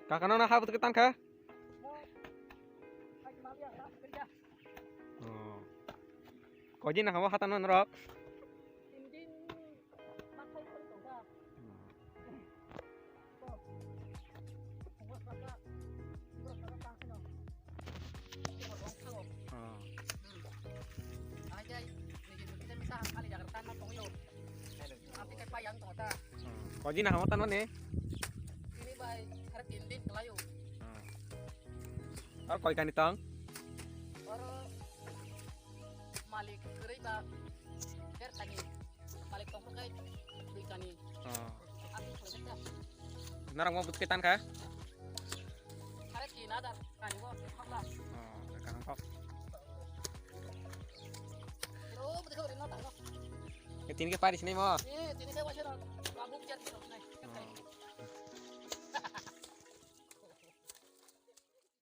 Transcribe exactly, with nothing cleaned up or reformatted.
Kaka no na ha bwtwk tan kha? Oh. Koi din na hamo hatan no norok? Tin din makhai khoi tongkha. Koi din na hamo tan mani? Ini bai sare tin din kelayo. Ar koi kani tang? Oro malik kwrwi ba der kani. Malik tongkha kai dui kani. Abi khwlai kha. Narang mo bwtwi tan kha? Sare tin hajar kani bo khakla. Kaham kok. Ro bwtwi kha ri no tang no. Tin ke pari sinai mo? Eh, tin ke waisa no.